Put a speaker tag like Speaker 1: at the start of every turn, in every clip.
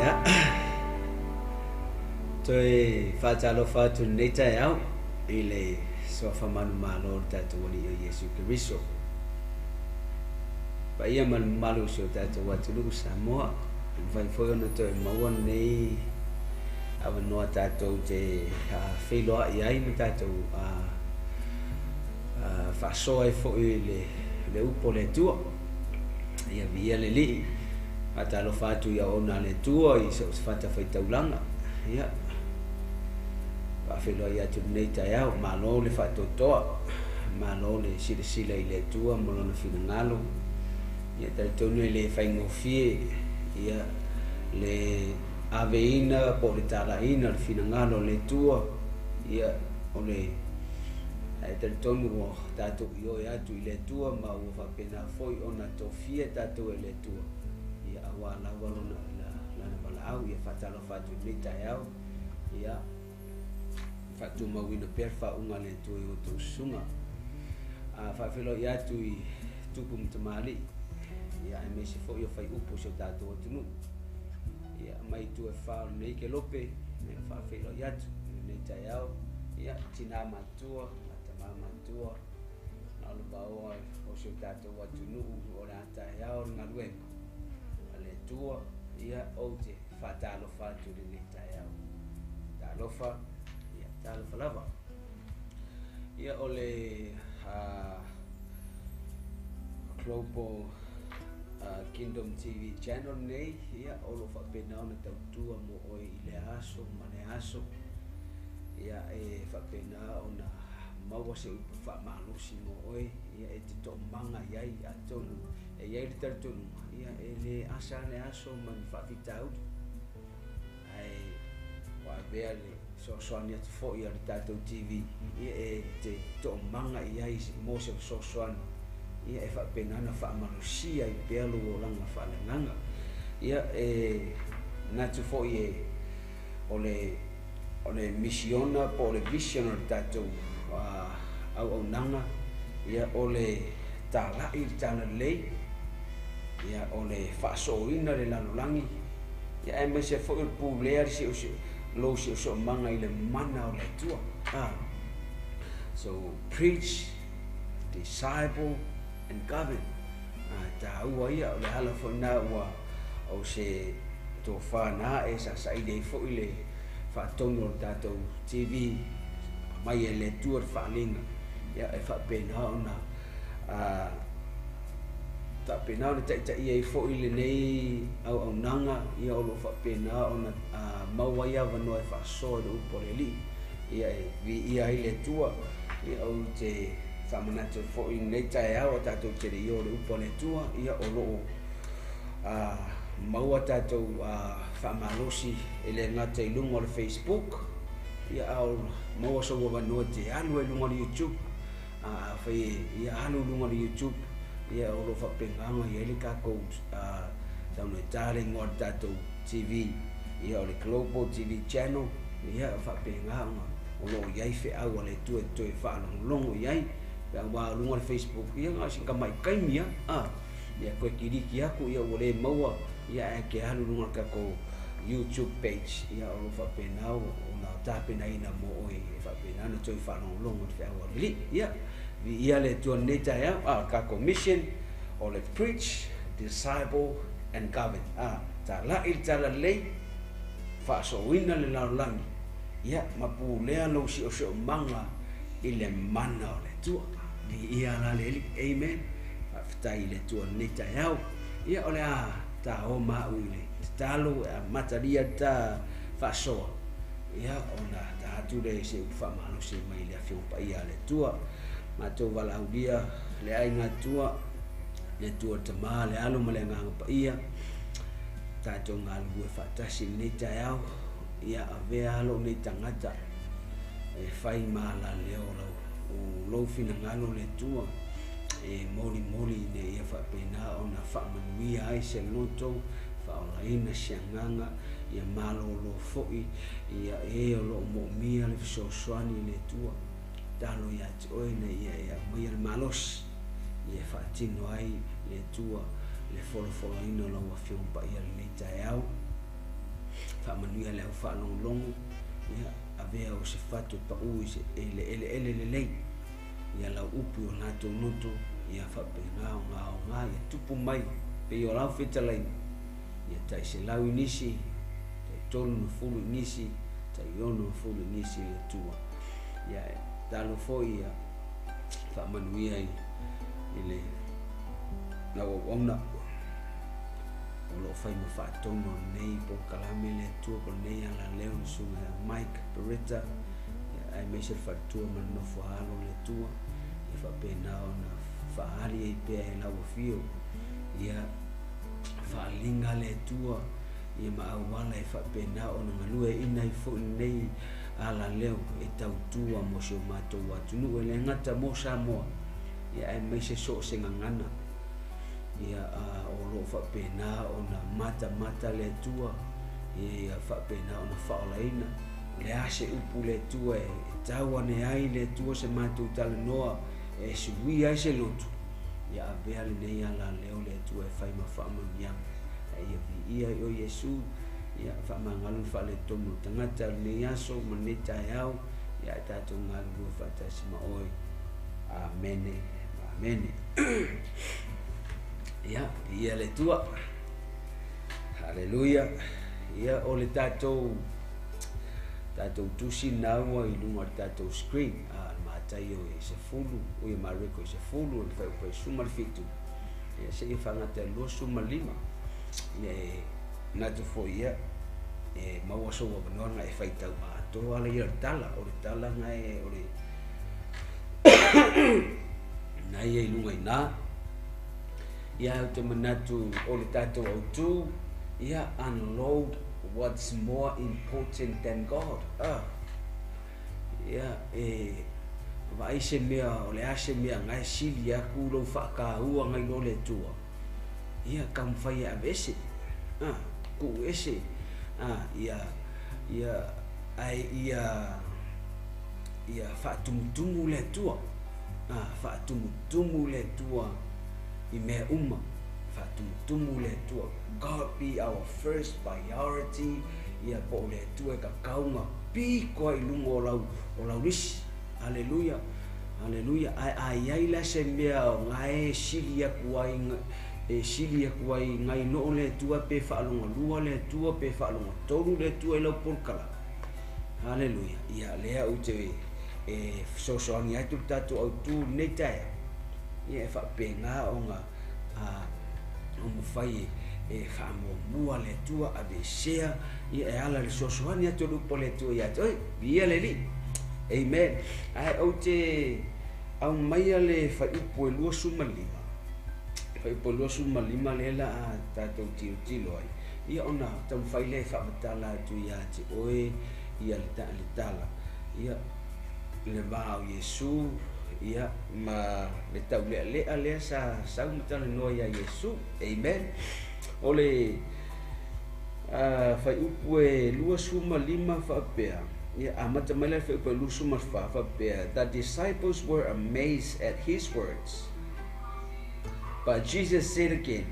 Speaker 1: Ia, toe faatalofa atu i lenei taeao i le suafa manumalo o le tatou Alii o Iesu Keriso. Paia ma le mamalu o si o tatou atunuu Samoa, e mafai foi ona toe maua lenei avanoa tatou te feiloai ai ma tatou faasoa ai foi i le upu o le Atua. Ia viia le Alii. Faatalofa atu i auauna a le Atua i so o se fatafaitaulaga. Ia, faafeiloai atu i lenei taeao. Malo le faatoatoa, malo le silasila i le Atua ma Lona finagalo. Ia, talitonu e le faigofie ia le aveina po o le talaiina o le finagalo o le Atua. Ia, o le ae talitonu ua tatou ioe atu i le Atua ma ua faapena foi ona tofia tatou e le Atua, ia aua lava lona lana valaau. Ia faatalofa atu i lenei taeao, ia faatumauina pea le faauuga a le Atua i outou susuga. A faafeiloai atu i tupu ma tamalii, ia aemaise foi o faiupu o si o tatou atunuu, ia mai itu e fa o lenei kelope, ia faafeiloai atu i lenei taeao, ia tina matua ma tama matua, na o le vaoa o si o tatou atunuu o le a taeao le galuega a le Atua, ia ou te faatalofa atu i lenei taeao. Talofa, ia talofa lava. Ia o le Global Kingdom TV channel nei, ia o lo o faapena ona tautua mo oe i lea aso ma lea aso. Ia e faapena ona maua se upu faamalosi mo oe, ia e te toomaga i ai, atonu e i ai le talitonuga, ia e le asa le aso ma ni faafitauli, ae ua avea le fesoasoani atu foi a le tatou TV, ia e te toomaga i ai mo se fesoasoani, ia e faapena ona faamalosia ai pea lou olaga faaleagaga. Ia e manatu foi e o le misiona po o le vision o le tatou auaunaga, ia o le talai le talalelei, ia o le faasooina le lalolagi, ia aemaise foi o le pulea le siosiomaga, lou siosiomaga i le mana o le Atua. So preach, disciple and govern. Taua ia o le ala foi na ua o se tofa na e sasaili ai foi le faatonu o le tatou TV mai e le Atua le faaaliga, ia e faapena ona faapena ona taitaia ai foi lenei auaunaga, ia o lo o faapena ona maua ai avanoa e faasoa i le upu a le Alii, ia e viia ai le Atua. Ia ou te faamanatu foi i lenei taeao a tatou te le i o le upu a le Atua, ia o lo o maua tatou faamalosi e le gata i luga o le Facebook, ia a o maua sou avanoa te alu ai luga o le YouTube. Afai e ia alu luga o le YouTube, ia o lo o faapena ona i ai le tatou tauneta le igoa o le tatou TV, ia o le Global TV Channel, ia faapena ona o lo o i ai feau a le Atua e toe faalogologo i ai. Pe aua o luga o le Facebook, ia na o si tamai taimi lava, ia toe kiliki atu, ia ua le maua, ia ae te alu luga o le tatou YouTube page, ia o lo o faapena ona tapenaina mo oe e faapena ona toe faalogologo i le feau a le Alii. Ia, viia le Atua i lenei taeao. Le tatou mission o le preach, disciple and govern. Talai le talalelei, faasooina le lalolagi, ia ma pulea lou siosiomaga i le mana o le Atua. Viia la le Alii. Amen. Faafetai i le Atua i lenei taeao. Ia o le a ta o ma au i le tatalo e amatalia le ta faasoa, ia ona ta atu le se upu faamalosi mai le Afioga Paia a le Atua. Matou valaaulia le aiga Atua, le Atua le Tama, le Alo ma le Agaga Paia, tatou galulue faatasi i lenei taeao, ia avea lou nei tagata e fai ma alaleo o lou finagalo le Atua, e molimoli ina ia faapena ona faamanuia ai se loto, faaolaina se agaga, ia malolo foi ia e o lo o moomia le fesoasoani i le Atua. Talo ia te oe ina ia e aumaia le malosi, ia e faatino ai le Atua le folafolaina o lau Afioga Paia i lenei taeao. Faamanuia le au faalogologo, ia, avea o se fatu e paʻu i se e le eleele lelei, ia lau upu i o latou loto, ia faapena ona aoga ia tupu mai pei o lau fetalaiga, ia tai 100 i nisi, tai 30 i nisi, tai 60 i nisi le Atua. Ia e tatalo foi ia faamanuia i le lau auauna o lo o fai ma faatonu o lenei polokalame le Atua po o lenei alaleo le susuga ia Mike Beretta, aemaise le faletua ma le nofo a alo le Atua, ia faapena ona faaali ai pea e lau afio ia faaliga le Atua ia ma auala e faapena ona galueaiina ai foi lenei alaleo e tautua mo si o matou atunuu e le gata mo Samoa, ia aemaise so o se gagana ia o lo o faapena ona matamata le Atua ia faapena ona faaolaina. O le a se upu le Atua e tau ane ai le Atua se matou talanoa e suia ai se loto, ia avea lenei alaleo le Atua e fai ma faamanuiaga. Ae ia viia i o Iesu, ia faamagalo le faaletonu o le tagata o lenei aso ma lenei taeao, ia ae tatou galulue faatasi ma oe. Amene, amene. Ia, viia le Atua. Haleluia. Ia, o le tatou tusi naua i luga o le tatou screen, a Mataio e 10, o ia Mareko e 10, o le fuaiupu e 17, ia seia faagata i le 25. Ia e manatu foi ia e maua sou avanoa na e faitau atoa ala ia o le tala, o le tala na e o le na ia i luga i nā. Ia ou te manatu o le tatou autu, ia unload what's more important than God. Ia e vaai se mea o le a se mea ngai sili aku lou faataua ngai lo le Atua. Ia taumafai e aveese, tuu ese, ia ia ae ia ia faatumutumu le Atua, faatumutumu le Atua i mea uma, faatumutumu le Atua. God be our first priority, ia po o le Atua e tatau ona pito ai i luga o lau lisi. Haleluia, haleluia. Ae a i ai la se mea o gae sili atu ai e sili atu ai ngai noo le Atua pe faalogalua le Atua pe faalogatolu le Atua i lau polokalame. Haleluia. Ia lea ou te e fesoasoani atu le tatou autu lenei taeao, ia e faapena ona o mafai e faamuamua le Atua aveesea, ia e ala i le fesoasoani atu o le upu a le Atua ia te oe. Viia le Alii. Amen. Ae ou te aumaia le fuaiupu e 25. Fuaiupu e 25 lea la a tatou tilotilo ai. Ia ona taumafai lea e faamatala atu ia te oe ia le tala. Ia le va o Iesu, ia ma le taulealea lea sa sau ma talanoa ia Iesu. Amen. O le fuaiupu e 25 faapea, ia amata mai la le fuaiupu e 24 faapea, the disciples were amazed at his words. But Jesus said again,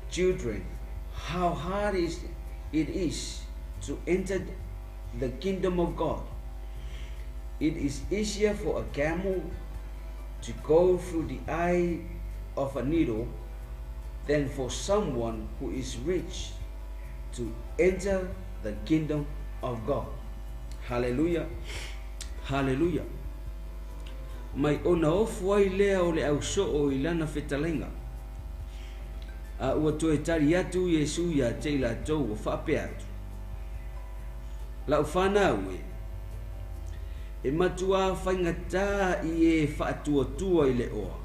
Speaker 1: children, how hard is it is to enter the kingdom of God. It is easier for a camel to go through the eye of a needle than for someone who is rich to enter the kingdom of God. Hallelujah. Hallelujah. Mai ona ofu ai lea o le ausoo i lana fetalaiga. A ua toe tali atu Iesu ia te i latou ua faapea atu. Lau whanau e, e matua faigata i e faatuatua i le oa,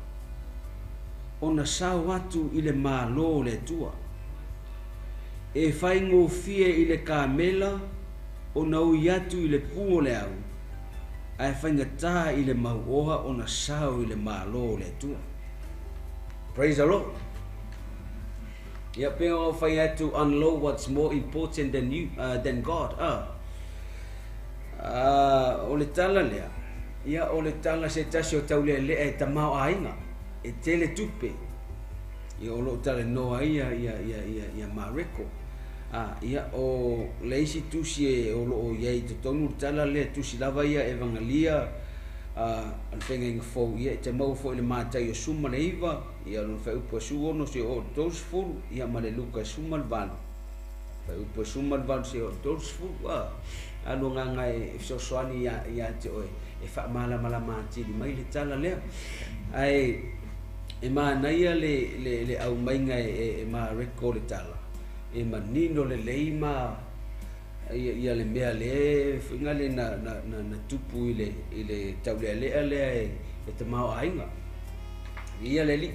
Speaker 1: ona sao atu i le malo o le Atua. E faigofie i le kamela ona ui atu i le pu o le au, ae faigata i le mauoa ona sao i le malo o le Atua. Praise the Lord. Ia pe o fai atu unload what's more important than you than God. O le tala lea. Ia o le tala se tasi o taulealea e tamao aiga e tele tupe. Ia o loo talanoa ia ia Mareko. Ia, o le isi tusi e o loo i ai i totonu le tala lea, tusi lava ia Evagelia a le Feagaiga Fou, ia e te maua foi i le Mataio 19, ia lona fuaiupu e 16 seia oo i le 30, ia ma le Luka 18, fuaiupu e 18 seia oo i le 30. A, alu agaga e fesoasoani ia te oe e faamalamalama atili mai le tala lea. Ae e manaia le aumaiga e Mareko le tala, e manino lelei ma ia le mea lea foi le na tupu i le taulealea lea e tamaoaiga. Ia le Alii.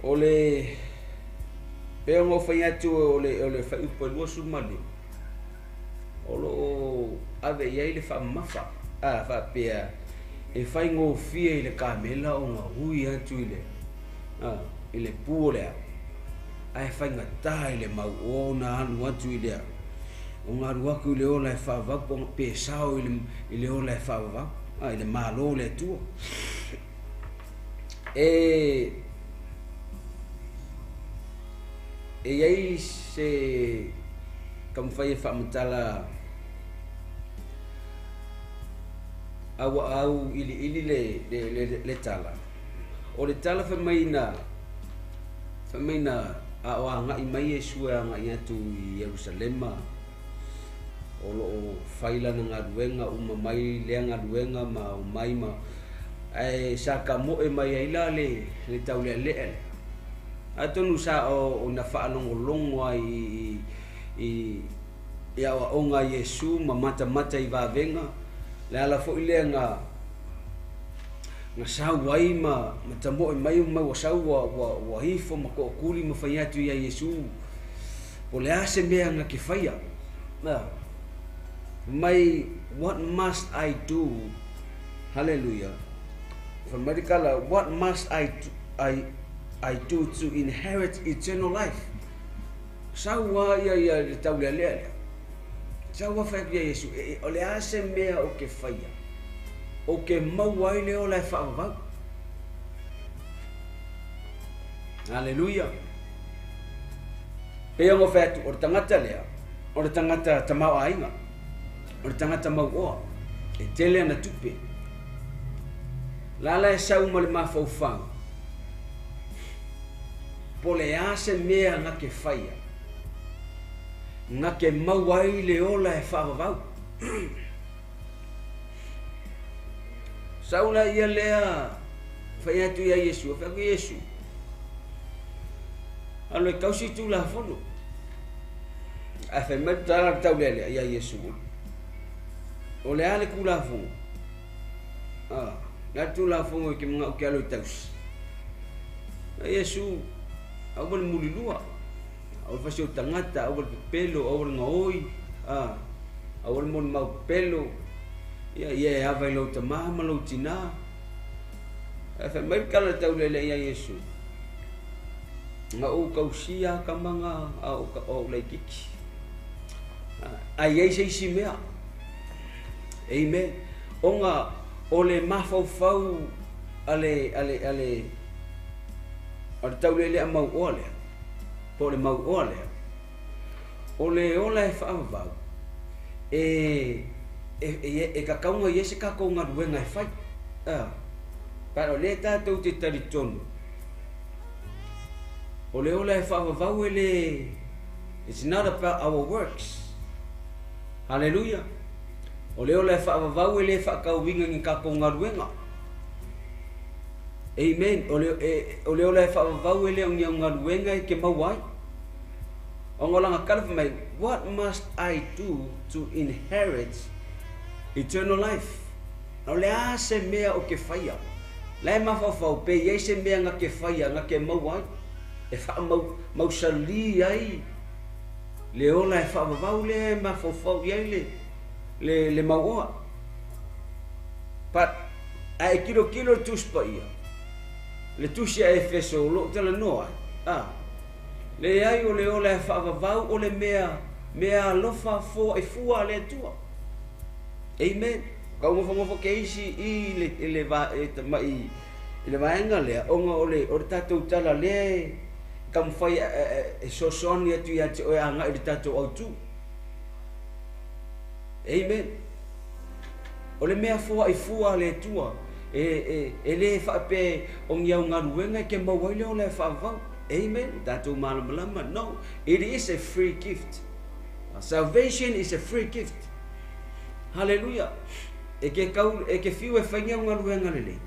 Speaker 1: O le pei ona ou fai atu o le fuaiupu e 25, o lo o ave i ai le faamamafa, a faapea e faigofie i le kamela ona ui atu i le pu o le au, ae faigata i le mauoa ona alu atu i le ona alu atu i le ola e faavavau, pe sao i le ola e faavavau, i le Malo o le Atua. E i ai se taumafai e faamatala au iliili le tala. O le tala fai mai na a o agai mai Iesu e agai atu i Ierusalema, o lo o fai lana galuega, uma mai lea galuega ma o mai ma ae sa tamoe mai ai la le taulealea lea. Atonu sa o na faalogologo ai i aoaoga a Iesu ma matamata i vavega, le ala foi lea na sau ai ma tamoe mai ma ua sau ua ifo ma tookuli ma fai atu ia Iesu, po o le a se mea na te faia. Mai, what must I do? Hallelujah. Fai mai le tala, what must I do to inherit eternal life? Sau a ia le taulealea lea. Sau a fai atu ia Iesu, o le a se mea o ke faia, o ke maua ai le ola e faavavau. Hallelujah. Pei ona fai atu, o le tagata lea, o le tagata tamaoaiga, o le tagata mauoa, e tele ana tupe. Lala e sau ma le mafaufau, po le a se mea na ke faia, na ke maua ai le ola e faavavau. Sau la ia lea fai atu ia Iesu, fai atu Iesu, alo e tausi tulafono. Ae fai mai le tala le taulealea ia Iesu, o le a le tulafono? Le a le tulafono e te manao ke alo i tausi? A Iesu, aua le mulilua, aua le fasi o tagata, aua le pepelo, aua le gaoi, aua le molimau pepelo, ia e ava i lau tamā ma lau tinā. Ae fai mai le tala le taulealea ia Iesu, na ou tausia kamaga a o laititi. Ai ai se isi mea. Amen. Ona o le mafaufau a le taulealea mauoa lea, po o le mauoa lea, o le ola e faavavau, e kakauga i ai se tatou galuega e fai. But o lea tatou te talitonu, o le ola e faavavau e le, it's not about our works. Hallelujah. O le ola e faavavau e le faatauina ni tatou galuega. Amen. O le ola e faavavau e le o ni au galuega e ke maua ai. Ona o lana tala fai mai, what must I do to inherit eternal life? O le a se mea o ke faia. La e mafaufau pe i ai se mea na ke faia, na ke maua ai. E faamausali ai le ola e faavavau lea e mafaufau i ai le mauoa. But ae kilokilo le Tusi Paia, le tusi a Efeso o loo talanoa ai. Leai o le ola e faavavau o le mea alofa foai fua a le Atua. Amen. Kau ngofongofo ke isi i le vaenga lea, ona o le tatou tala lea e taumafai e fesoasoani atu ia te oe agai i le tatou autu. Amen. O le mea foai fua a le Atua, e le faapea o ni au galuega e te maua ai le ola e faavavau. Amen. O tatou malamalama. No, it is a free gift. Salvation is a free gift. Hallelujah. E ke kau, e ke fiu e fai ni au galuega lelei.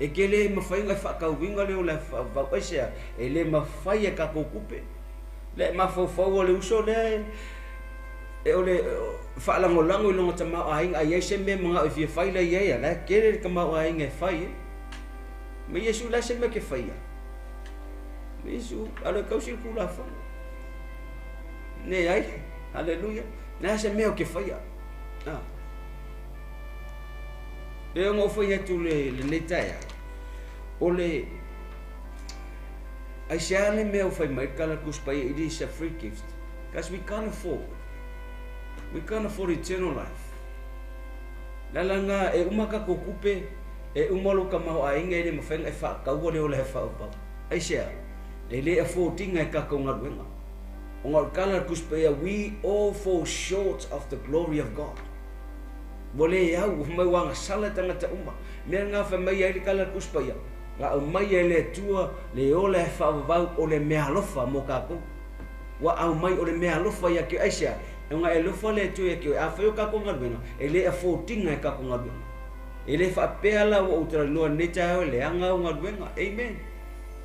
Speaker 1: E ke le mafai ona e faatauina le ola e faavavau. Aisea? E le mafai e tatou tupe. Le mafaufau o le uso lea e o le faalagolago i lona tamaoaiga a i ai se mea e manao e fia fai la i ai, a la e tele le tamaoaiga e fai ai. Ma Iesu o le a se mea e te faia? Ma Iesu, alu e tausi le Tulafono. Leai, haleluia, le a se mea ou te faia? Ah. Pei ona ou fai atu le lenei taeao, o le aisea le mea ua fai mai le tala Tusi Paia, it is a free gift, because we can't afford, we can't afford eternal life. Le ala lena, e uma tatou tupe, e uma lou tamaoaiga e le mafai ona e faataua le ola e faaopao. Aisea? E le afford ina e tatou galuega. Ona o le tala a le Tusi Paia, we all fall short of the glory of God. Ua le au, fai mai ua agasala tagata uma. Mea lena fai mai ai le tala a le Tusi Paia, na aumaia e le Atua le ola e faavavau o le meaalofa mo tatou. Ua aumai o le meaalofa ia te oe. Aisea? Ona e alofa le Atua ia te oe. Afai o tatou galuega, e le afford ina e tatou galuega. E le faapea la ua ou talanoa i lenei taeao e leaga au galuega. Amen.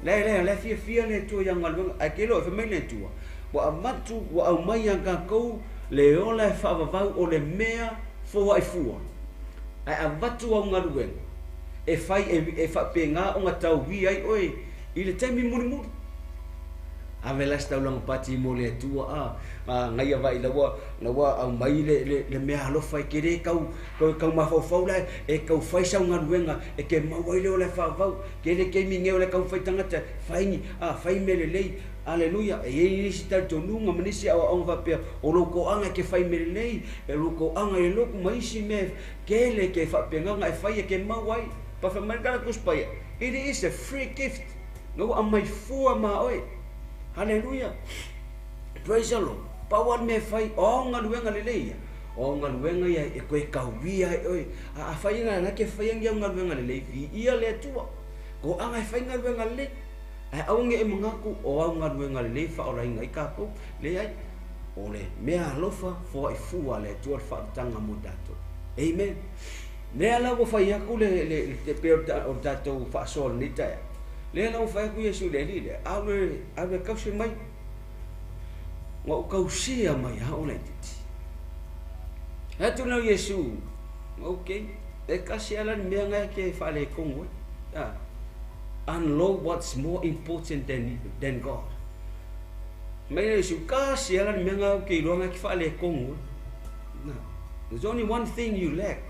Speaker 1: Leai, leai, o la e fiafia le Atua i au galuega. Ae ke iloa, fai mai le Atua, ua avatu, ua aumai ia tatou le ola e faavavau o le mea foai fua. Ae avatu au galuega e fai e faapena ona tauia ai oe i le taimi mulimuli. Ave la se taulaga pati mo le Atua, a, a gaia vai la ua, la ua aumai le, le, le mea alofa e ke le tau, tau, tau mafaufau la e tau fai sau galuega e ke maua ai le ola e faavavau. Ke le taimi nei o le tau fai tagata, fai ni, a, fai mea lelei. Aleluia! E i ai nisi talitonuga ma nisi aoaoga faapea, o lou toaga e te fai mea lelei, e lou toaga i le lotu ma isi mea tele ke faapena ona e fai e ke mau ai. But fai mai le tala Tusi Paia, it is a free gift. Na ua aumai fua ma oe. Haleluia! Praise the Lord. Pau lava le mea e fai, o au galuega lelei ia, o au galuega ia e toe tauia ai oe. A afai na na ke faia ni au galuega lelei, viia le Atua. Toaga e fai galuega lelei. Ae aua ne i e manatu o au galuega lelei e faaolaina ai tatou. Leai, o le mea alofa foai fua a le Atua le faaolataga mo tatou. Amen. Lea la ua fai atu le, le, le pei o le tatou faasoa o lenei taeao. Lea la ua fai atu Iesu i le alii lea, alu e, alu e tausi mai. Ua ou tausia mai lava o laitiiti. Fai atu lea o Iesu, okay, e tasi lava la le mea na e te faaletonu ai. Ah. Unload what's more important than God. Mai le Iesu, tasi lava la le mea na ou te iloa na e te faaletonu ai. Na. There's only one thing you lack.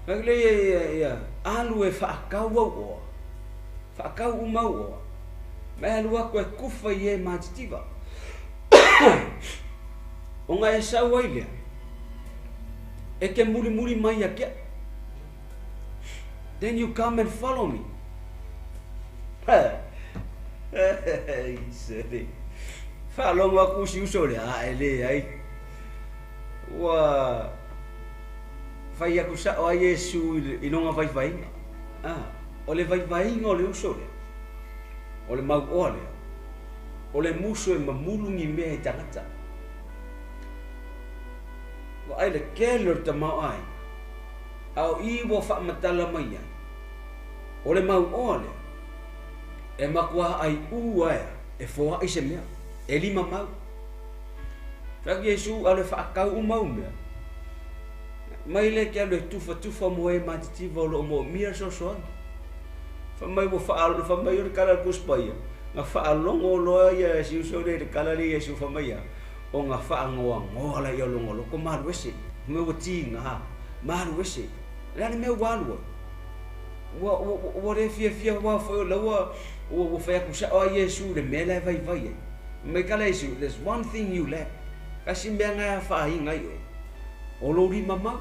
Speaker 1: Fai atu lea ia, ia, ia, alu e faatau au oa. Faatau uma au oa. Ma e alu atu e kufa i e matitiva. Ona e sau ai lea, e te mulimuli mai ia te au. Then you come and follow me. Faalogo atu si uso lea, a e leai. Ua fai atu sao a Iesu i lona vaivaiga. Ah, o le vaivaiga o le uso lea, o le mauoa lea, o le musu e mamulu ni mea i tagata. Vaai le tele o le tamaoaiga, a o i ua faamatala mai ai, o le mauoa lea, e matua aiʻū aea e foai se mea, e lima mau. Fai atu Iesu, alu e faatau uma au mea, mai lea ke alu e tufatufa mo e matitiva o lo o moomia le fesoasoani. Fai mai ua faa, fai mai o le tala a le Tusi Paia, na faalogo loa ia si uso lea i le tala lea Iesu fai mai a, ona faanoanoa laia o lona loto ma alu ese. Fai mai ua tiga, ma alu ese. O le a le mea ua alu ai? Ua, ua, ua le fiafia aua foi o la ua, ua, ua fai atu sao a Iesu i le mea la e vaivai ai. Fai mai tala Iesu, there's one thing you lack. Tasi mea na e afaina ai oe, o lou lima mau.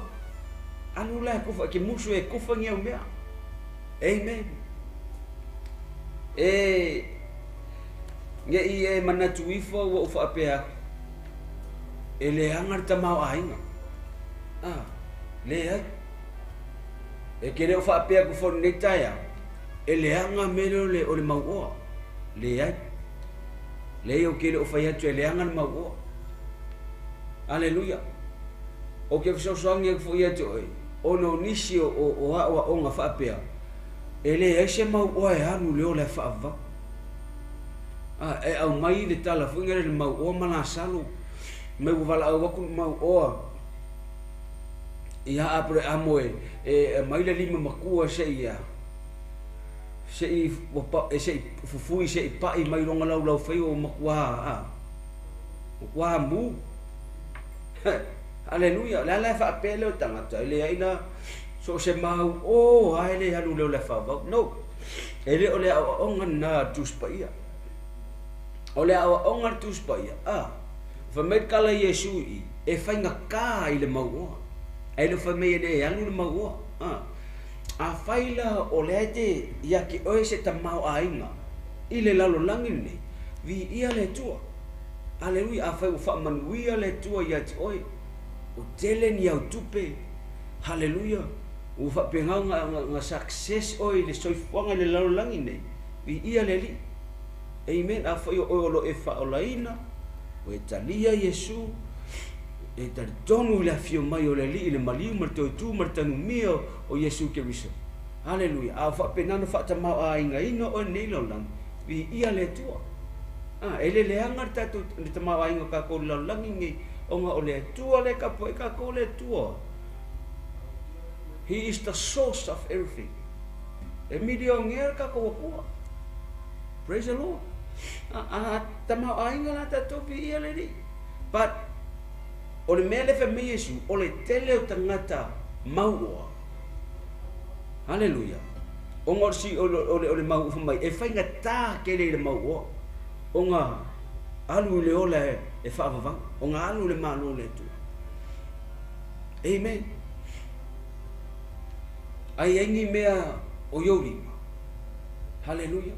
Speaker 1: Alu la e kufa, ke musu e kufa ni au mea. Amen. E, Neʻi e manatu ifo ua ou faapea aku, e leaga le tamaoaiga. A, leai. E te le o faapea atu foi i lenei taeao, e leaga mea lea o le, o le mauoa. Leai. Leai ou te le o fai atu e leaga le mauoa. Aleluia. Ou te fesoasoani atu foi ia te oe, ona o nisi o, o, o aoaoga faapea, e leai se mauoa e alu i le ola e faavavau. A, e aumai le tala foi lea le mauoa ma Lasalo, mai ua valaau atu le mauoa ia Apereamo e, e aumai le lima matua se i se i se i fufui se i paʻi mai lona laulaufaiva ua matua a matua mu. Aleluia. O le ala e faapea lea o tagata e leai la so o se mau o a e le alu leo le faavau. No. E le o le aoaoga lena a le Tusi Paia. O le aoaoga a le Tusi Paia, a, fai mai le tala a Iesu i i, e faigata i le mauoa. Ae le o fai mai e le alu le mauoa. A, afai la o lea e te ia te oe se tamaoaiga i le lalolagi lenei, viia le Atua. Aleluia, afai ua faamanuia le Atua ia te oe, ua tele ni au tupe, haleluia, ua faapena ona success oe i le soifuaga i le lalolagi nei, viia le Alii. Amen. Afai o oe o lo o e faaolaina, ua e talia Iesu, e talitonu i le afio mai o le Alii i le maliu ma le toetu ma le tanumia o Iesu Keriso. Haleluia. A o faapena ona faatamaoaigaina oe i lenei lalolagi, viia le Atua. A, e le leaga le tatou le tamaoaiga o tatou i le lalolagi lenei, ona o le Atua lea e tapuai tatou le Atua. He is the source of everything. E milionea le tatou Atua. Praise the Lord. A, a tamaoaiga la tatou viia le Alii. But o le mea lea fai mai Iesu, o le tele o tagata mauoa. Haleluia. Ona o le, si, o le, o le, o le mauufa mai, e faigata tele i le mauoa. Ona alu i le ola e, e faavavau. Ona alu i le Malo o le Atua. Amen. Ai ai ni mea o i ou lima. Haleluia.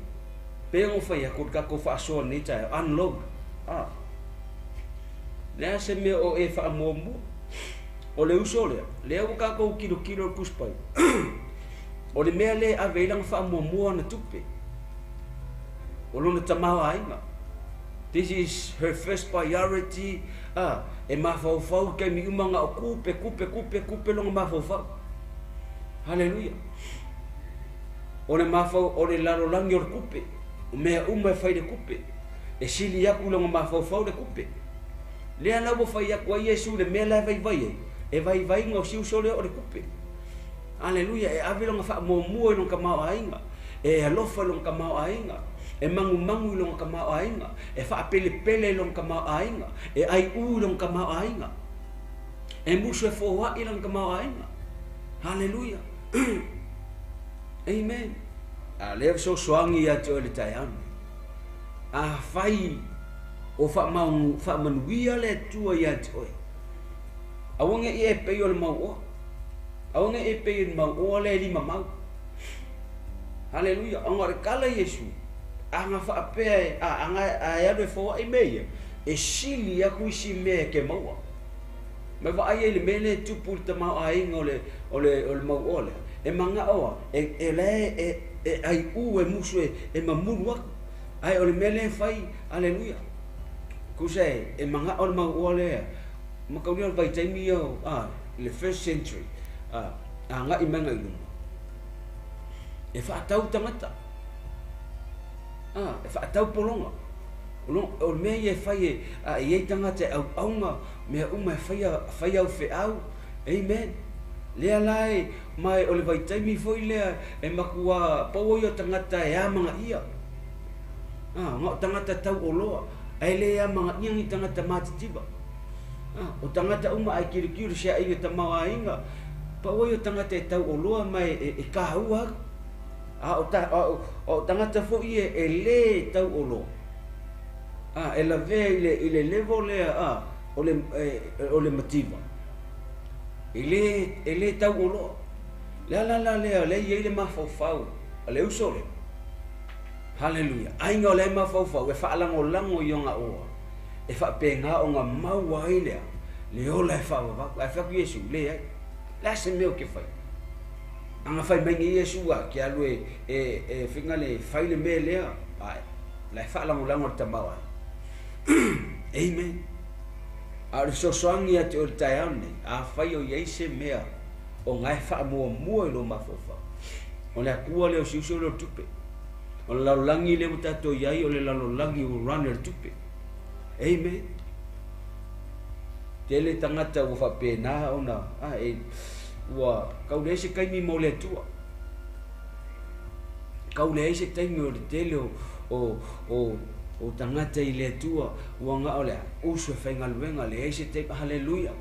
Speaker 1: Pei ona fai atu le tatou faasoa nei taeao, unload. Ah. Le a se mea o e faamuamua. O le uso lea, lea ua tatou tilotilo i le Tusi Paia. O le mea lea e ave ai lana faamuamua ana tupe. O lona tamaoaiga. This is her first priority. Ah, e mafaufau i taimi uma na o kupe, kupe, kupe, kupe lona mafaufau. Haleluia. O le mafau, o le lalolagi o le kupe. O mea uma e fai le kupe. E sili aku lona mafaufau le kupe. Lea la ua fai atu ai Iesu le mea la e vaivai ai, e vaivaiga o si uso lea o le kupe. Aleluia, e ave lona faamuamua i lona tamaoaiga, e alofa i lona tamaoaiga, e magumagu i lona tamaoaiga, e faapelepele i lona tamaoaiga, e aiʻū i lona tamaoaiga, e musu e foaʻi lona tamaoaiga. Haleluia. Amen. A lea fesoasoani ia te oe le taeao lenei. Afai o faamanuia le Atua ia te oe, aua ne i e pei o le mauoa. Aua ne i e pei o le mauoa lea e limamau. Haleluia. Ona o le tala Iesu, ana faapea e, a, ana a e alu e foai mea ia, e sili atu isi mea e ke maua. Ma vaai ai le mea lea e tupu i le tamaoaiga o le, o le, o le mauoa lea. E manao a, e, e la e, e aiʻū e musu e, e mamulu aku. Ae o le mea lea e fai, aleluia. Kusa e, e manao le mauoa lea, mataulia o le vaitaimi ia o, a, le first century, a, agai mai agai i luma. E faatau tagata. A, e faatau pologa. O le mea ia e fai e, a, e i ai tagata e auauna, mea uma e faia, fai au feau. Amen. Lea la e, ma o le vaitaimi foi lea e matua pau ai o tagata e amanaia. A, na o tagata tauoloa, ae le amanaia ni tagata matitiva. A, o tagata uma ae tilotilo i se aiga tamaoaiga, pau ai o tagata e tauoloa ma e, e, e kāua aku. A o, ta, a o, a o tagata foi e, e lē tauoloa. A, e lavea i le, i le level lea, a, o le, e, o le mativa. E lē, e lē tauoloa. Le ala la lea, lea e i ai le mafaufau a le uso lea. Haleluia. Aiga o la e mafaufau e faalagolago i ona oa, e faapena ona maua ai lea le ola e faavavau. Ae fai atu Iesu, Leai, le a se mea ou te faia? Aga fai mai nei Iesu, a ke alu e e e faiga le fai le mea lea, ae la e faalagolago le tamaoaiga. Amen. A o le fesoasoani ia te oe i le taeao lenei, afai o i ai se mea o na e faamuamua i lou mafaufau, o le Atua lea o si uso lea o le tupe. O le lalolagi lea ua tatou i ai, o le lalolagi ua run e le tupe. Amen. Tele tagata ua faapena ona a, e, ua kau leai se taimi mo le Atua. Kau leai se taimi o le tele o, o, o, o tagata i le Atua, ua na o le a, usu e faigaluega, leai se taimi, haleluia.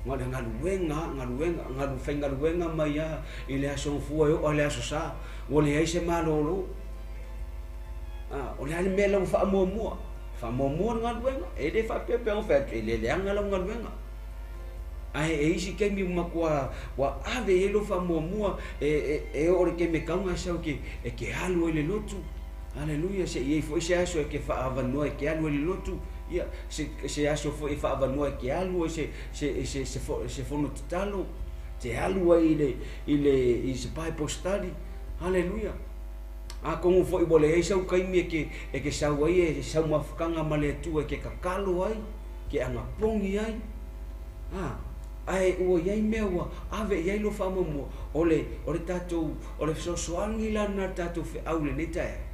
Speaker 1: Na o le galuega, galuega, galu, faigaluega mai lava i le aso Gafua e oo lava i le aso Sa, ua leai se malolo. A, o le a le mea la ua faamuamua? Faamuamua le galuega. E le faapea pe ona fai atu, e le leaga lau galuega. Ae e isi taimi ua matua ua ave i ai lou faamuamua e, e, e oo i le taimi e tau ona e sau e ke, e ke alu ai i le lotu. Haleluia, se i ai foi se aso e ke faaavanoa e ke alu ai i le lotu. Ia, se, se aso foi e faaavanoa e ke alu ai se, se, se, se, se fono tatalo, te alu ai i le, i le, i se Bible study. Haleluia. Atonu foi ua leai sau taimi e ke, e ke sau ai e sau mafutaga ma le Atua e ke tatalo ai, ke anapogi ai. A, ae ua i ai mea ua ave i ai lou faamuamua, o le, o le tatou, o le fesoasoani la lena a le tatou feau i lenei taeao,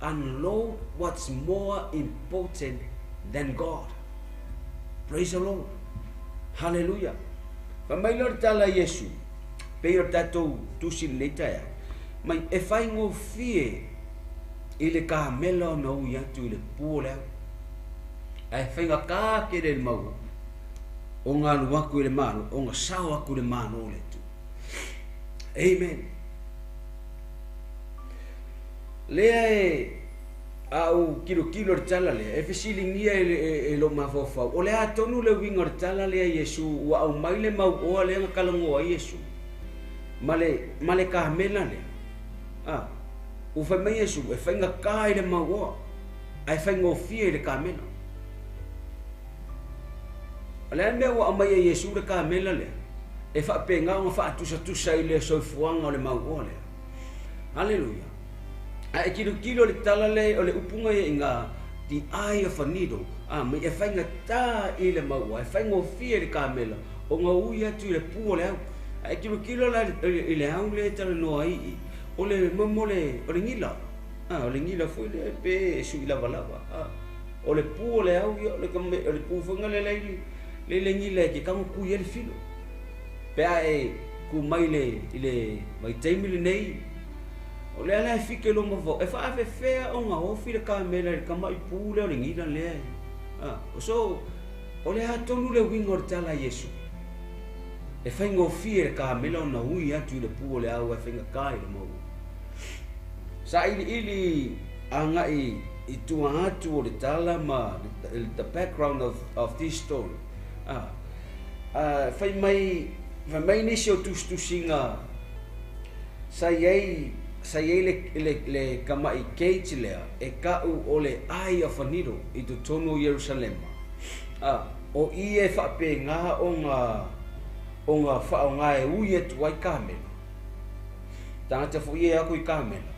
Speaker 1: unload what's more important than God. Praise the Lord. Hallelujah. Fai mai lea o le tala a Iesu, pei o le tatou tusi i lenei taeao, mai e faigofie i le kamela ona ui atu i le pu o le au, ae faigata tele i le maua ona alu atu i le Malo, ona sao atu i le Malo o le Atua. Amen. Lea e a ou tilotilo i le tala lea, e fesiligia e, e, e lou mafaufau, o le a tonu le uiga o le tala lea Iesu ua aumai le mauoa lea na talanoa ai Iesu ma le, ma le kamela lea. A, ua fai mai Iesu, e faigata i le mauoa, ae faigofie i le kamela. O le a le mea ua aumai e Iesu le kamela lea? E faapena ona faatusatusa i le soifuaga o le mauoa lea. Haleluia. A e tilotilo i le tala lea, o le upuga ia i ina, the eye of a needle, a, mai e faigata i le mauoa, e faigofie i le kamela ona ui atu i le pu o le au. A e tilotilo la i le au lea e talanoa ai i, o le mamo o le, o le gila, a, o le gila foi lea pe e sui lavalava, a, o le pu o le au ia, o le, o le pu foi lea i le, le gila e te tago kui ai le filo. Pe a e ku mai le, i le vaitaimi lenei, o lea la e fike lou mavao, e faafefea ona ofi le kamela i le tama'i pu lea o le gila lea e, a, so, o le a tonu le uiga o le tala a Iesu? E faigofie le kamela ona ui atu i le pu o le au ae faigata i le maua. Sailiili agai i tua atu o le tala ma the background of, of this story. A, a, fai mai, fai mai nisi o tusitusiga sa i ai, sa i ai le, le, le kama'i gate lea e ka'u o le Eye of a Needle i totonu o Ierusalema. A, o i e faapena ona, ona faaaoga e ui atu ai kamela. Tagata foi ia e ako i kamela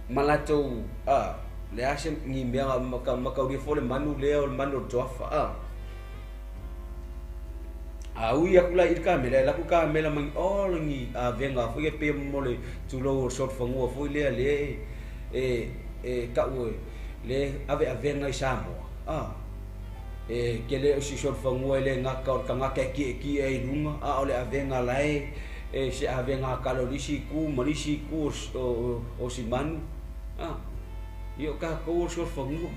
Speaker 1: ma latou, a, le a se ni mea mataulia foi le manu lea o le manu o le toafa, a. A ui aku la i le kamela, e laku kamela ma ni all ni avega foi e pei mo le tulou o le solofanua foi lea le e, e ka'u e le aveavega i Samoa, a. E tele o si solofanua e le gata o le tagata e tietie ai i luga, a o le avega la e, e se avega a kala o le isi itu ma le isi itu o, o, o si manu, a. Ia o tatou o le solofanua,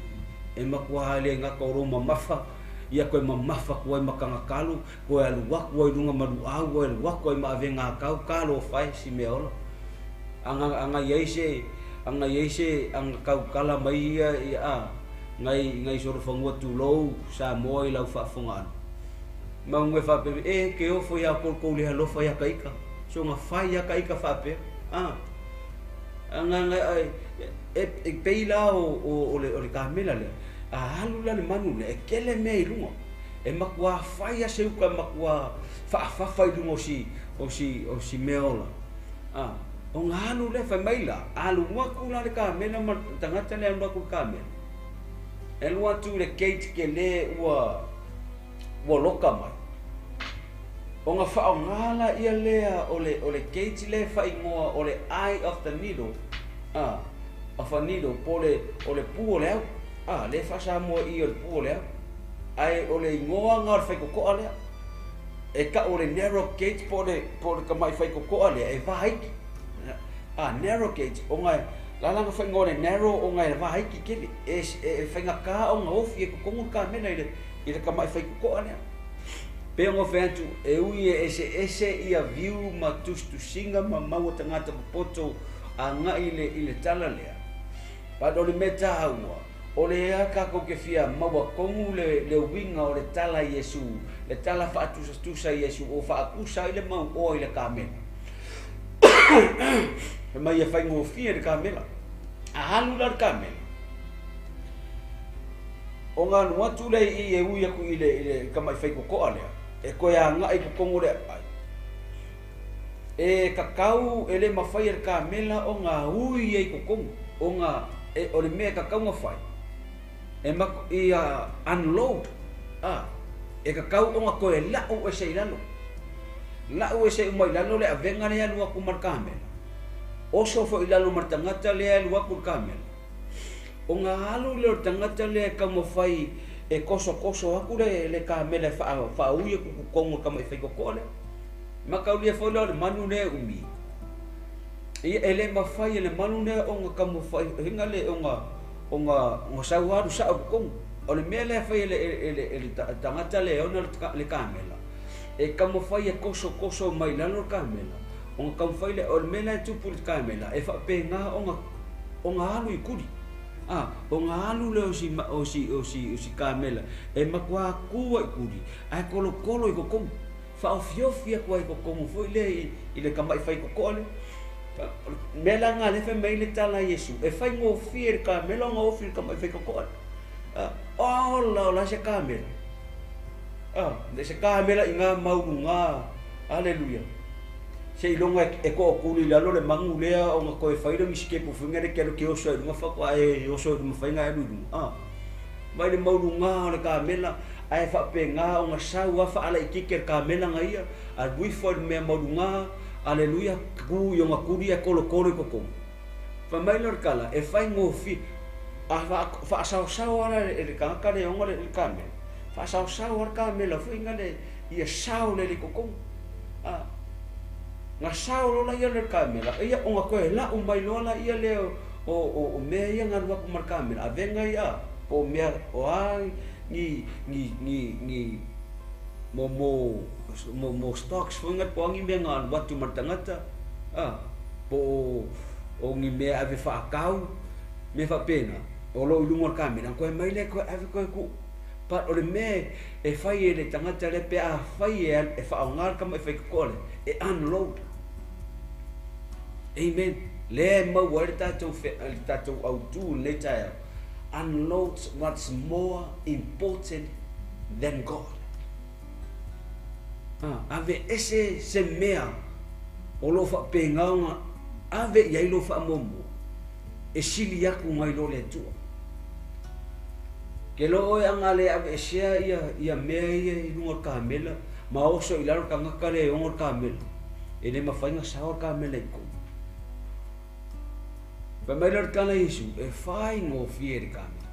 Speaker 1: e matua le gata o lou mamafa, ia toe mamafa atu ai ma tagatalo, toe alu atu ai i luga ma luau, toe alu atu ai ma avega a tau, talofa e si mea ola. Aga, aga i ai se, aga i ai se, aga tautala mai ia, ia a, ngai, ngai solofanua tulou Samoa i lau faafofoga anu. Maunga e faapea, e ke ofo iā koukou le alofa iā ka ika. Soga fai iā ka ika faapea. A. E, e pei la o le kamela lea, a alu la le manu lea, e tele mea i luga. E matua fai lava se uka e matua faafafa i luga o si mea ola. Ah, ona alu lea, fai mai la, alu atu la le kamela ma le tagata lea alu atu i le kamela. E alu atu i le gate tele ua loka mai. Ona faaaoga laia lea o le gate lea e faaigoa o le eye of the needle, ah, of a needle, po o le pu o le au. Ah, lea e faasamoa i o le pu o le au. Ae o le igoa na o le faitotoa lea. E tau o le narrow gate po o le tamai faitotoa lea e vaiti. Ah, narrow gate, ona la lana faaigoa le narrow ona e vaiti tele. E faigata ona ofi e totonu le kamela i le tamai faitotoa lea. Pe ona fai atu, e ui e eseese ia view ma tusitusiga ma maua tagata popoto agai i le tala lea. But o le mea taua, o le ea tatou ke fia maua tonu le uiga o le tala Iesu, le tala faatusatusa Iesu o faatusa ai le mauoa i le kamela. Fai mai e faigofie le kamela. A alu la le kamela, ona alu atu lea i e ui atu i le tamai faitotoa lea, e toe agai i totonu o le aai. E kakau e le mafai e le kamela ona ui ai i totonu, ona o le mea e kakau ona fai, e ia unload, ah, e kakau ona toe lau ese i lalo. Lau ese uma i lalo le avega lea alu atu ma le kamela. Oso foi i lalo ma le tagata lea alu atu le kamela. Ona alu lea o le tagata lea e taumafai e kosokoso atu le kamela e faaui atu i totonu o le tamai faitotoa lea. Mataulia foi lea o le manu lea e umi. Ia e le mafai e le manu lea ona taumafai hinga le ona sau alu sao i totonu. O le mea lea e fai e le tagata lea e ona le kamela, e taumafai e kosokoso mai lalo le kamela. Ona taumafai lea, o le mea lea e tupu i le kamela, e faapena ona alu i kuli. Ah, ona alu lea o si kamela, e matua tua i kuli, ae kolokolo i totonu. Faaofiofi atu ai i totonu foi lea i le tamai faitotoa lea. Mea la nga lea fai mai le tala Iesu, e faigofie le kamela ona ofi i le tamai faitotoa lea. Ah, ola o la se kamela. Ah, le se kamela i ngā mauluga. Aleluia. Se iloga e tookuli i lalo le manu lea ona toe fai le misikepu fuiga le ke alu ke oso ai luga faatoa e oso i luma faiga e alu i luga. Ah. Mai le mauluga o le kamela ae faapena ona sau a faalaititi le kamela nga ia alu ifo i le mea mauluga. Aleluia, ku i ona kuli e kolokolo i totonu. Fai mai lea o le tala, e faigofie. A faasaosao ala e le tagata lea e ona le kamela. Faasaosao le kamela fuiga le ia sao le i totonu. Ah. Nga sao loa laia le kamela, ia ona toe lau mai loa laia lea o mea ia nga alu atu ma le kamela, avega ia po o mea o a ni mo stocks foi po o ni mea nga alu atu ma le tagata, ah, po o ni mea ave faakau, mea faapena, o loo i luga o le kamela, koe mai lea koe ave koe ku. But o le mea e fai e le tagata lea pe a fai e faaaoga le tamai faitotoa lea, e unload. Amen. Lea e maua ai le tatou autu i lenei taeao. Unload what's more important than God. Ah, ave ese se mea o loo faapena ona ave i ai lou faamuamua e sili atu nai lo le Atua. Ke lo oe anga le ave esea ia mea ia i luga o le kamela ma oso i lalo le tagata lea e ona le kamela. E le mafai ona sao le kamela i totonu. Fai mai lea o le tala Iesu, e faigofie le kamela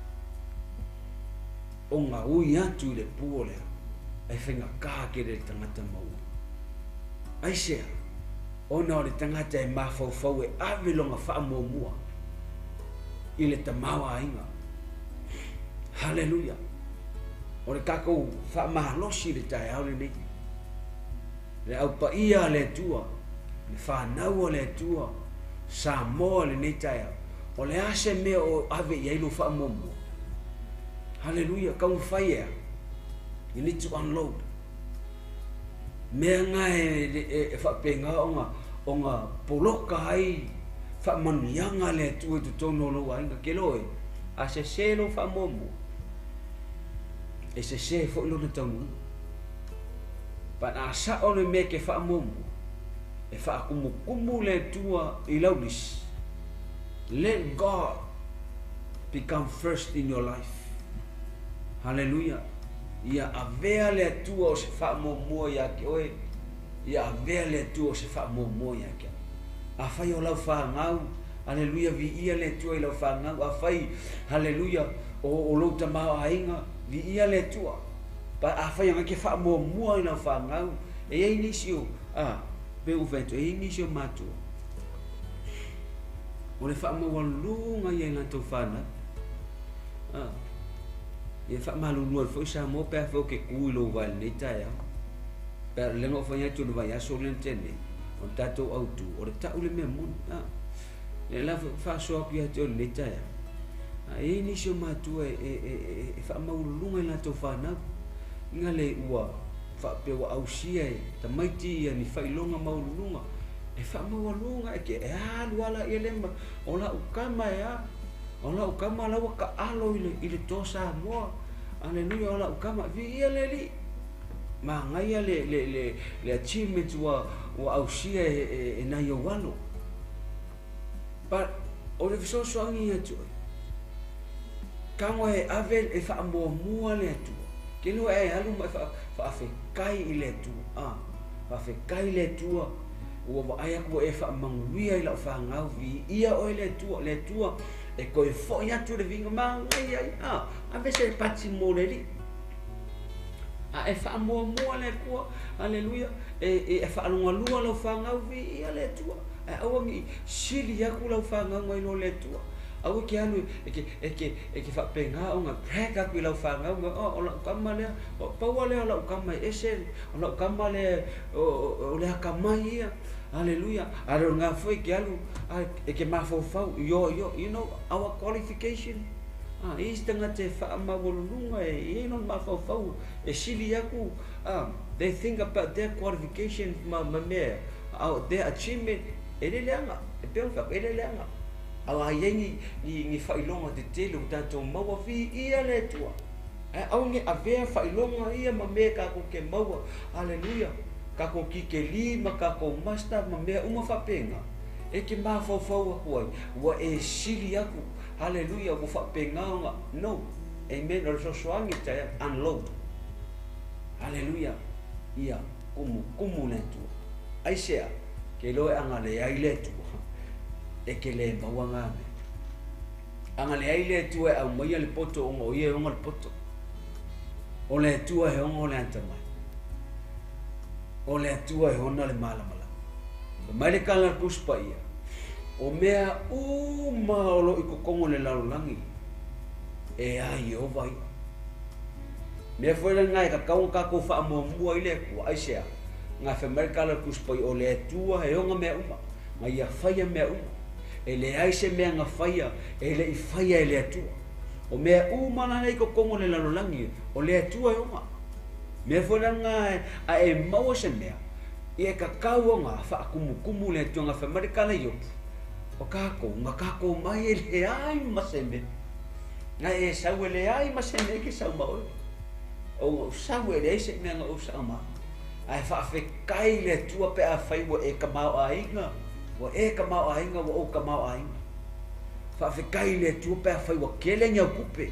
Speaker 1: ona ui atu i le pu o lea, ae faigata tele le tagata maua. Aisea? Ona o le tagata e mafaufau e ave lona faamuamua i le tamaoaiga. Haleluia. O le tatou faamalosi i le taeao lenei. Le aupaia a le Atua, le fanau a le Atua, Samoa lenei taeao. O le a se mea o ave i ai lou faamuamua? Haleluia, taumafai ea. You need to unload. Mea nga e faapena ona poloka ai Faamanuiaga a le Atua i totonu o lou aiga. Ke loe, a sese lou faamuamua, e sese foi lona taunuuga. But a sao le mea e ke faamuamua, e faakumukumu le Atua i lau lisi. Let God become first in your life. Hallelujah. Ia avea le Atua o se faamuamua ia te oe. Ia avea le Atua o se faamuamua ia te au. Afai o lau fanau, haleluia, viia le Atua i lau fanau. Afai, haleluia, o, o lou tamaoaiga, viia le Atua. Pa, afai e ke faamuamua i lau fanau, e iai nisi o, a, pe ua fai atu, e iai nisi o matua. O le faamaualuluga ia i latou fanau. A, ia faamalulu ai foi Samoa pe afai ou te tu i lou vae i lenei taeao. Pe a o lea na ou fai atu i le vaiaso lea na tea nei, o le tatou autu, o le tau le mea moni. A, lea la faasoa atu ia te oe i lenei taeao. A e i ai nisi o matua e, e, e, e, e faamaualuluga i latou fanau, ina le ua faapea ua ausia e tamaiti ia ni faailoga maualuluga, e faamaualuga e ke e alu lava laia lea ma o lau tama e a, o lau tama la ua taalo i le, i le Toa Samoa. Aleluia, o lau tama, viia le Alii. Manaia le, le, le, le achievement ua, ua ausia e, e, e nai ou alo. But, o le fesoasoani ia te oe, tago e ave e faamuamua le Atua. Ke loa e alu ma e faafetai i le Atua. Ah, faafetai i le Atua, ua vaai atu ua e faamanuia i lau fanau, viia oe le Atua, le Atua e toe foi atu le viiga manaia ai. Ah, ave se pati mo le Alii. A e faamuamua le Atua, aleluia, e, e faalogalua lau fanau, viia le Atua. Ae aua ne i sili atu lau fanau nai lo le Atua. Aua e ke alu e ke, e ke, e ke faapena ona brag atu i lau fanau, ma, oh, o lau tama lea, o, pau lava lea o lau tama e ese, o lau tama lea, o, o, o le akamai ia. Aleluia. A o lena foi e ke alu, a, e ke mafaufau, your, your, you know, our qualification. A, e i ai se tagata e faamaualuluga, e i ai lona mafaufau e sili atu, a, they think about their qualification ma, ma mea, their achievement, e le leaga, e pei ona fai atu, e le leaga. A o a i ai ni, ni, ni faailoga tetele ua tatou maua, viia le Atua. Ae aua ne i avea faailoga ia ma mea tatou te maua, aleluia, tatou tikeli ma tatou master ma mea uma faapena, e te mafaufau atu ai, ua e sili atu, haleluia, ua faapena ona, no, amen, o le fesoasoani e taeao, unload, haleluia, ia kumukumu le Atua. Aisea? Ke iloa e agaleai le Atua, e ke le maua ngā mea. Agaleai le Atua e aumaia le poto ona o ia e ona le poto. O le Atua e ona o le atamai. O le Atua e ona le malamalama. Fai mai le tala a le Tusi Paia, o mea uma o lo o i totonu o le lalolagi, e a Ieova ia. Mea foi lena e tatau ona tatou faamuamua i le Atua, aisea? Na fai mai le tala a le Tusi Paia, o le Atua e ona mea uma, na Ia faia mea uma. E leai se mea na faia e le i faia e le Atua. O mea uma la lea i totonu o le lalolagi, o le Atua e ona. Mea foi la lena a e maua se mea, ia e tatau ona faakumukumu le Atua. Na fai mai le tala i Iopu, o tatou, na tatou mai e leai ma se mea. Na e sau e leai ma se mea e ke sau ma oe. Ona ou sau e leai se mea na ou sau ma. Ae faafetai i le Atua pe afai ua e tamaoaiga, ua e tamaoaiga, ua ou tamaoaiga. Faafetai i le Atua pe afai ua tele ni au tupe.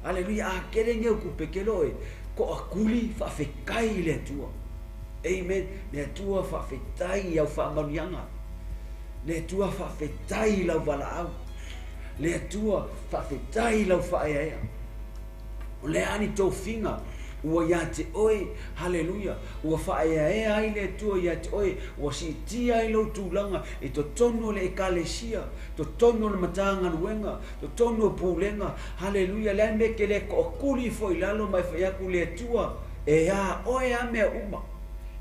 Speaker 1: Aleluia, a tele ni au tupe, ke loe, toatuli, faafetai i le Atua. Amen. Le Atua faafetai i au faamanuiaga. Le Atua faafetai i lau valaau. Le Atua faafetai i lau faaeaea. O le a ni tofiga ua ia te oe, haleluia, ua faaeaea ai le Atua ia te oe, ua siitia ai lou tulaga i totonu o le Ekalesia, totonu o le Matagaluega, totonu o pulega, haleluia, le a le mea e te le toatuli ifo i lalo ma e fai atu, Le Atua, e a oe a mea uma.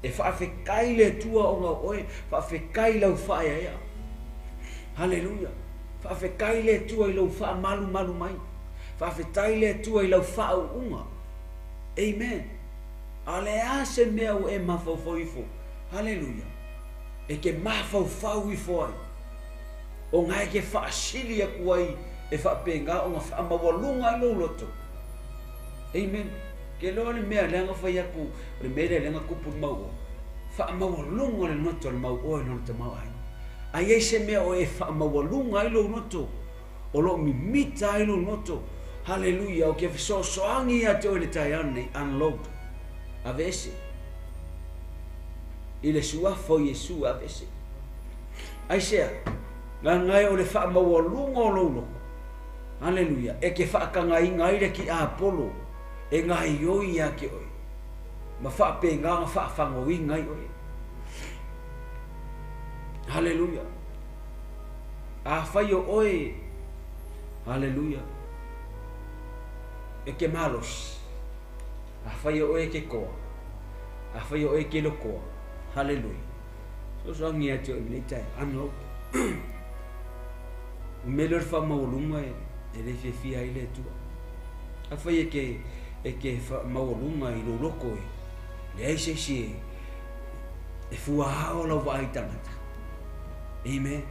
Speaker 1: E faafetai le Atua ona o oe, faafetai i lau faaeaea. Haleluia. Faafetai le Atua i lou faamalumalu mai. Faafetai le Atua i lau faauuga. Amen. A o le a se mea ua e mafaufau ifo? Haleluia. E te mafaufau ifo ai. O ga e ke faasili aku ai e faapegā oga faamaualuga ai lou loto. Amen. Ke loa le mea leaga fai aku o le mea lea leaga kupu le mauoa. Faamaualuga le loto o le mauoa i lona tamaoaiga. A i ai se mea o e faamaualuga ai lou loto, o loo mimita ai lou loto, haleluia, o ke fesoasoani ia te oe i le taeao lenei, unload, aveese. I le suafa o Iesu, aveese. Aisea? Gagae o le faamaualuga o lou loto. Haleluia, e ke faatagaina ai le tiapolo e gaioi ia te oe, ma faapena ona faafagoina ai oe. Haleluia. Afai o oe, haleluia, e ke malosi, afai o oe e ke toa, afai o oe e ke lotoa, haleluia. Fesoasoani ia te oe i lenei taeao, unload. O mea lea o le faamaualuga e le fiafia ai le Atua. Afai e ke, e ke faamaualuga i lou loto e leai se isi e, e fuaao lau vaai tagata. Amen.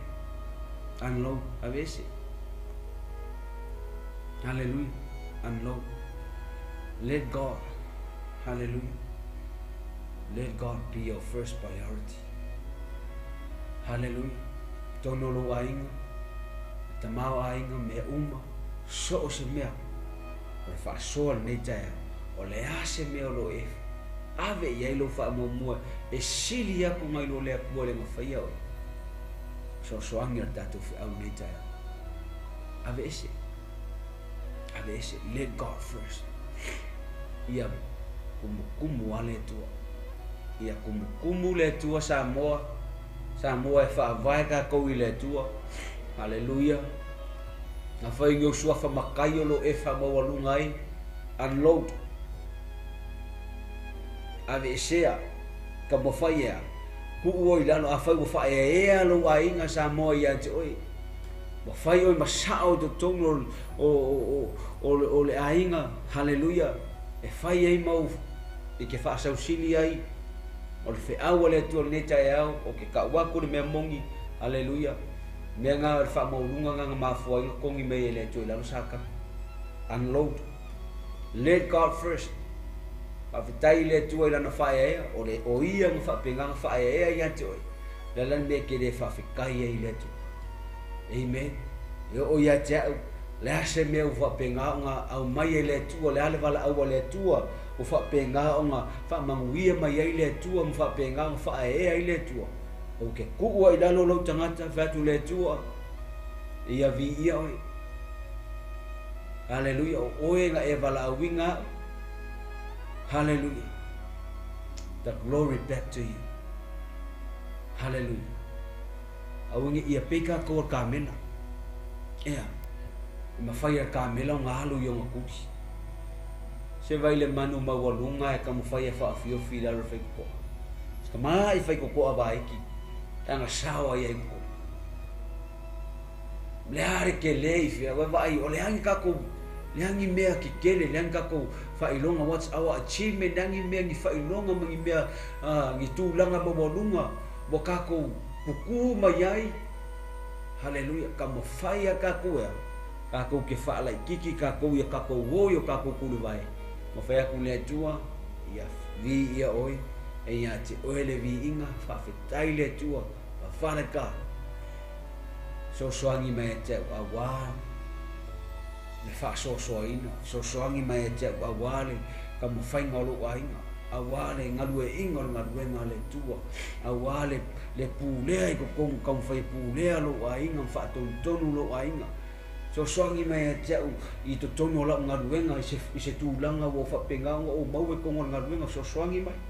Speaker 1: Unload, aveese. Hallelujah. Unload. Let God, hallelujah. Let God be your first priority. Hallelujah. Tonu o lou aiga, le tamaoaiga, mea uma, so o se mea. O le faasoa lenei taeao, o le a se mea o lo o e ave i ai lou faamuamua e sili aku nai lo le Atua le gafaia oe. Fesoasoani a le tatou feau lenei taeao. Aveese. Aveese. Let God first. Ia kumukumu a le Atua. Ia kumukumu le Atua Samoa. Samoa e faavae tatou i le Atua. Haleluia. Afai ni ou suafa matai o lo o e faamaualuga ai, unload. Aveesea, taumafai ea, tuu oe i lalo, afai ua faaeaea lou aiga Samoa ia te oe, ua fai oe ma sao i totonu o le aiga, haleluia, e fai ai mau e te faasausili ai, o le feau a le Atua i lenei taeao, ou te tau atu le mea moni, haleluia, mea na o le faamaualuga na na mafua ai ona togi mai e le Atua i lalo Satana. Unload. Let God first. Faafetai i le Atua i lana faaeaea, o le o ia na faapena ona faaeaea ia te oe. O le a la le mea e te le faafetai ai i le Atua? Amen. E oo ia te au, o le a se mea ua faapena ona aumai e le Atua, o le a le valaau a le Atua ua faapena ona faamanuia mai ai le Atua ma faapena ona faaeaea ai le Atua. Ou te tuu ai i lalo lou tagata, fai atu le Atua, ia viia oe. Haleluia, o oe na e valaauina au. Haleluia. The glory back to you. Haleluia. Aua ne i ia pei tatou o le kamela. Ea, e mafai e le kamela ona alu i ona tuli. Se vai le manu maualuga e taumafai e faaofiofi i lalo o le faitotoa. Se tamai faitotoa vaiti e agasao ai ai totonu. O le a le tele i fea, ua vaai, o le a ni tatou, le a ni mea tetele, le a ni tatou faailoga, what's our achievement, le a ni mea, ni faailoga ma ni mea, ni tulaga maualuga ua tatou kukū mai ai. Haleluia, taumafai a tatou e a, tatou te faalaititi tatou ia tatou o i o tatou tulivae, ma fai atu le Atua, ia viia oe, e ia te oe le viiga, faafetai le Atua, Father God, fesoasoani mai ia te au auā le faasoasoaina, fesoasoani mai ia te au auā le taumafaiga o lou aiga, auā le galueaiina o le galuega a le Atua, auā le, le pulea i totonu, taumafai e pulea lou aiga ma faatonutonu lou aiga. Fesoasoani mai ia te au i totonu o lau galuega i se, i se tulaga ua faapena ona ou maua i totonu o le galuega, fesoasoani mai.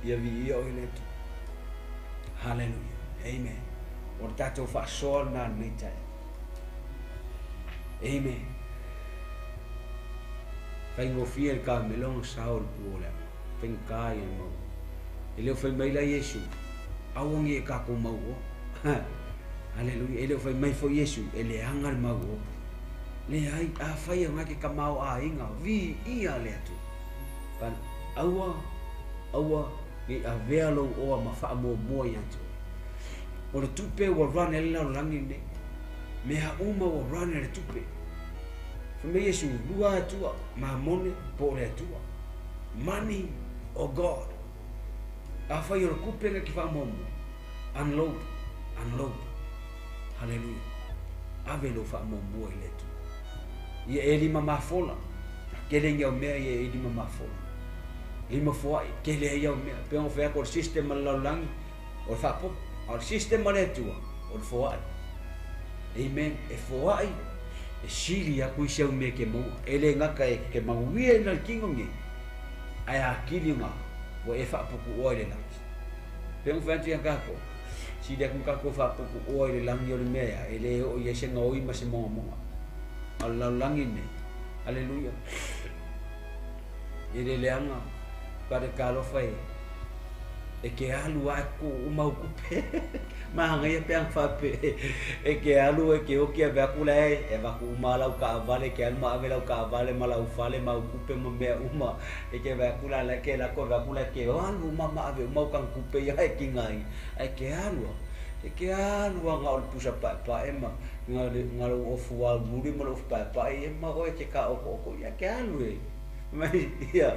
Speaker 1: Ia viia oe le Atua. Haleluia. Amen. O le tatou faasoa lena lenei taeao. Amen. Faigofie le kamela ona sao le pua o le ava. Faigata ia le mau. E le o fai mai la Iesu, aua ne i e tatou mauoa. Haleluia. E le o fai mai foi Iesu, e leaga le mauoa. Leai, afai e na ke tamaoaiga, viia le Atua. But aua, aua ne i avea lou oa ma faamuamua ia te oe. O le tupe ua run ai le lalolagi lenei. Mea uma ua run e le tupe. Fai mai Iesu, lua Atua, Mamone po o le Atua. Money or God. Afai o le kupe na ke faamuamua, unload, unload. Haleluia. Ave lou faamuamua i le Atua. Ia e lima mafola, tele ni au mea ia e lima mafola. Lima foai, tele ai au mea. Pe ona fai atu o le system a le lalolagi, o le faapopo. A o le system a le Atua, o le foai. Amen. E foai, e sili aku isi au mea e ke maua. E le gata e ke manuia i le tino nei, ae atili ona ua e faaputuoa i le lagi. Pe ona fai atu ia tatou, sili atu tatou faaputuoa i le lagi o le mea ea, e le oo i ai se gaoi ma se mogamoga. A o le lalolagi lenei, aleluia, e le leaga, pa le talofa e, e ke alu a e kuu uma au tupe. Manaia pe ana faapea e ke alu e ke oki ave atu la e avatu uma lau taavale, ke alu ma ave lau taavale ma lau fale ma au tupe ma mea uma, e ke ave atu la la ke lako ave atu la ke alu uma ma ave uma au kana tupe ia e kinga ai, ae ke alu a, e ke alu a na o le pusa paepae ma na lou ofu aululi ma lou ofu paepae ia ma oe e ke kaokooko ia ke alu e. Mai ia,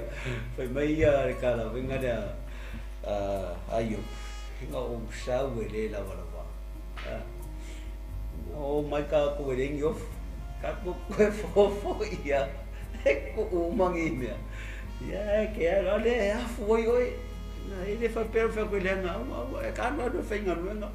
Speaker 1: fai mai ia le kalavega lea a Iopu, na ou sau e le lavalava. Na o mai kākou e leai ni ofu. Kākou koe fofo ia, e kuu uma nei mea. Ia e ke alu, a lea e afu ai oe. Na e le faapea o fai atu e leaga, aua, aua, e ka alu alu e faigaluega.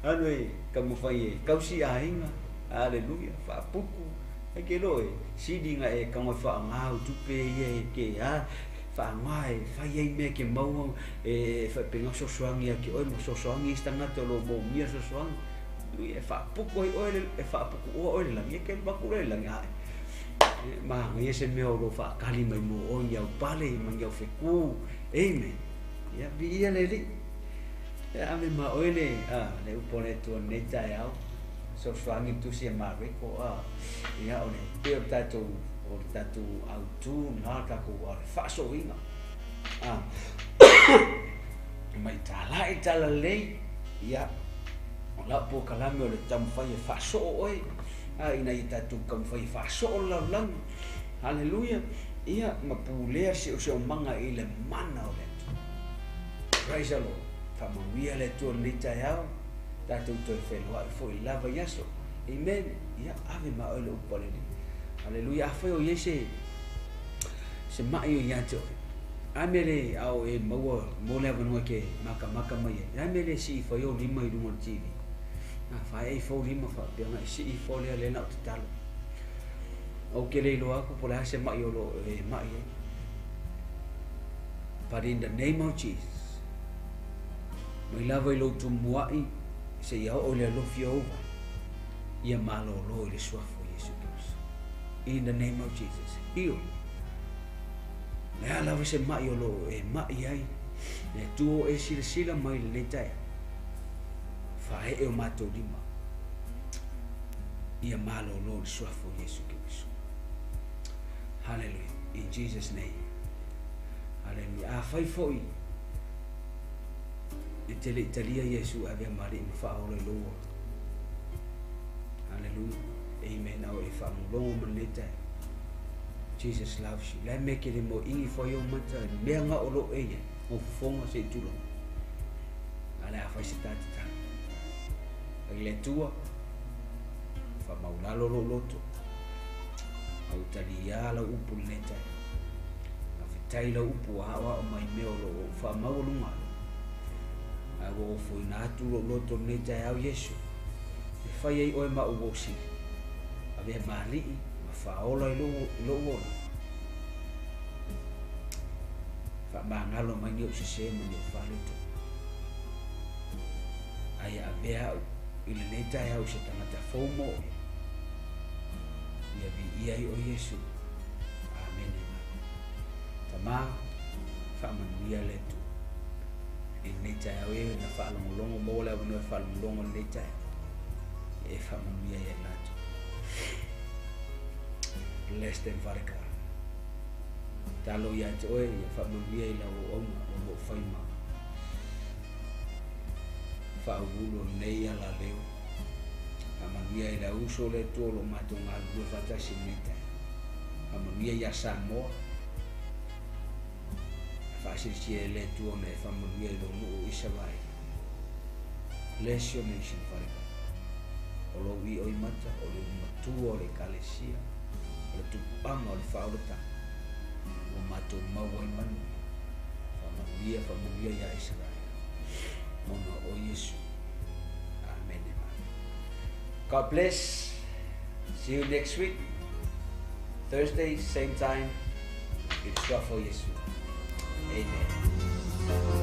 Speaker 1: Alu e taumafai e tausi aiga. Aleluia, faaputu. Ai ke loa e sili na e tago e faaaoga au tupe ia e ke a, faaaoga e fai ai mea ke maua e faapena fesoasoani ia te oe ma fesoasoani isi tagata o lo o moomia le fesoasoani. E faaputu ai oe, e faaputuoa oe i le lagi, e ke alu atu loa i le lagi, ae manaia se mea o lo o faatali mai mo oe ni au pale ma ni au fetu. Amen. Ia, viia le Alii. Ia ave ma oe le, a, le upu a le Atua i lenei taeao. Fesoasoani le tusi a Mareko, a, ia, o le pei o le tatou, o le tatou autu lena, le tatou, a o le faasoaina. A, mai talai talalelei, ia, o lau polokalame o le taumafai e faasoo oe, a, ina ia tatou taumafai e faasoo le lalolagi. Haleluia! Ia, ma pulea le seoseomaga i le mana o le Atua. Praise the Lord. Faamanuia le Atua i lenei taeao, tatou toe feiloai foi i le la vaiaso. Amen. Ia, ave ma oe le upu a le Alii. Haleluia. Afai o i ai se, se ma'i o ia te oe, a mea le a o e maua mo le avanoa e ke makamaka mai ai, a mea le sii ifo ai ou lima i luga o le TV. A faaee ifo ou lima faapea ona e sii ifo lea lea na o tatalo. Ou te le iloa atu po o le a se maʻi o lo o e maʻi ai. But in the name of Jesus, mai lava i lou tumuaʻi seia oo i le alofi o ou vae, ia malōlō i le suafa o Iesu Keriso. In the name of Jesus, heal. Le a lava se maʻi o lo o e maʻi ai, le Atua o e silasila mai i lenei taeao, faaee o matou lima. Ia malōlō i le suafa o Iesu Keriso. Hallelujah. In Jesus name. Hallelujah. Afai foi e te le i talia Iesu e avea ma Alii ma Faaola i lou ola. Hallelujah. Amen. Ao e faalogologo ma lenei taeao. Jesus loves you. Le a mea ke le moeini fo ai ou mata, le mea nga o loo e iai, mo fofoga se i tulou. A o le a fai se ta tatalo. E le Atua, faamaulalo lou loto, a ua taliā lau upu i lenei taeao. Faafetai lau upu ua aoao mai mea o lo o ou faamaualuga ai. Ae ua ofoina atu lou loto i lenei taeao, Iesu, e fai ai oe ma ou uo sili. Avea ma alii ma faaola i lou, i lou ola. Faamagalo mai ni ou sesē ma ni ou faaletonu. Ae ia avea au i lenei taeao i se tagata fou mo oe. Ia viia ai ʻoe Iesu. Amene. Tama, faamanuia le Atua i lenei taeao e na faalogologo, maua le avanoa e faalogologo i lenei taeao. Ia e faamanuia ia i latou. Bless them, Father God. Talo ia te oe, ia faamanuia i lau auauna o lo o fai ma. faauluulu o lenei alaleo. Faamanuia i le auuso o le Atua o lo o matou galulue faatasi i lenei taeao. Faamanuia ia Samoa. Faasilisili e le Atua ona e faamanuia i lou nuu o Isaraelu. Bless your nation, Father God. O lou ioimata, o le matua o le Ekalesia, o le tupuaga o le faaolataga, ua matou maua ai manuia. Faamanuia, faamanuia ia Isaraelu. Ona o Iesu. Amene. God bless. See you next week. Thursday, same time. It's for Yesu. Amen.